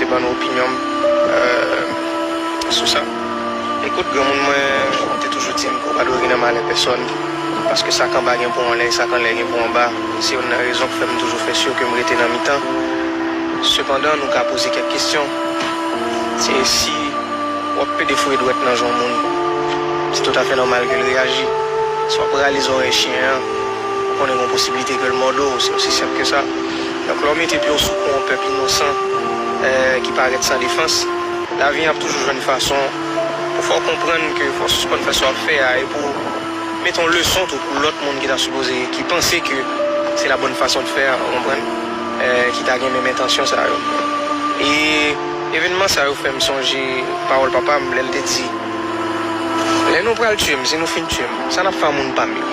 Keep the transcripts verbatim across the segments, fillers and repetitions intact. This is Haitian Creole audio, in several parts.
Ban nou opinyon m, euh, sou sa. Ekout, granmoun mwen te toujou di m ke w pa dwe ri nan malè pèsòn, paske sa k anba gen pou anlè, e sa k anlè gen pou anba. Se youn nan rezon k fè m toujou fè si ke m rete nan mitan. Sepandan, nou ka poze kèk kesyon. Se si w ap pede foure dwèt nan je yon moun, se toutafè nòmal ke l reyaji. Si w ap rale zòrèy chen an, ou konnen gen posiblite ke l mòde w, se osi senp ke sa. Donk, lè w mete pye w sou kou yon pèp inosan, eh, ki parèt san defans, lavi an ap toujou jwenn fason pou fè w konprann ke fò w sispann fè sa w ap fè a, e pou mete yon leson tou pou lòt moun ki ta sipoze, ki panse ke se la bonne façon de faire, ou konprann, eh, ki ta gen menm entansyon sa yo. E evènman sa yo fè m sonje pawòl papa m lè l te di, lè nou pral tye m, si nou fin tye m, sa n ap fè a moun pa m yo?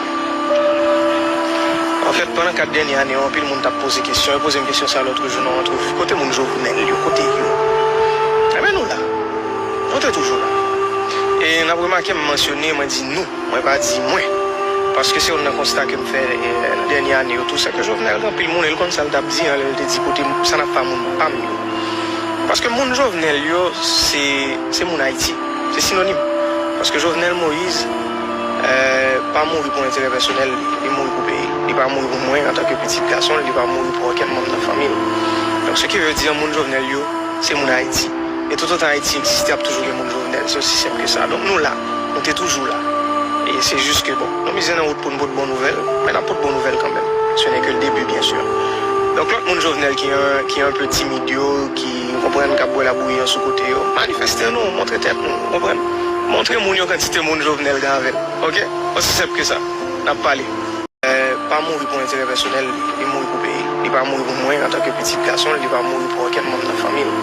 Anfèt, pandan kat dènye ane yo, anpil moun t ap poze kesyon. Yo poze m kesyon sa lòt jou nan yon antrevi. Kote moun Jovenel yo? Kote yo? Ebyen, nou la. Nou te toujou la. E n ap remake m mansyone, mwen di nou. Mwen pa di mwen. Paske se youn nan konsta ke m fè, eh, nan dènye ane yo tou, se ke Jovenel gen anpil moun, e l konn sa l t ap di an, lè l te di kote m, sa n ap fè a moun pa m yo. Paske moun Jovenel yo, se, se moun Ayiti. Se sinonim. Paske Jovenel Moïse, eh, pa mouri pou enterè pèsonèl li, li mouri pou peyi l. Li pa mouri pou mwen antanke pitit gason l, li pa mouri pou okenn manm nan fanmi l. Donk, ce qui veut dire, moun Jovenel yo, se moun Ayiti. E toutotan Ayiti egziste, ap toujou gen moun Jovenel. Se osi senp ke sa. Donk, nou la. Nou te toujou la. E se jis ke, bon, nou mize nan wout pou n pot bon nouvèl, men n ap pot bon nouvèl kanmenm. Ce n'est que le début, bien sûr. Donk, lòt moun Jovenel ki an, ki anpe timid yo, ki, ou konprann, k ap bwè labouyi an sou kote yo, manifeste nou, montre tèt nou, ou konprann? Montre moun yo kantite moun Jovenel gen avè l. Oke? Osi senp ke sa. N ap pale. Eh, pa mouri pou enterè pèsonèl li, li mouri pou peyi l. Li pa mouri pou mwen antanke pitit gason l, li pa mouri pou okenn manm nan fanmi l.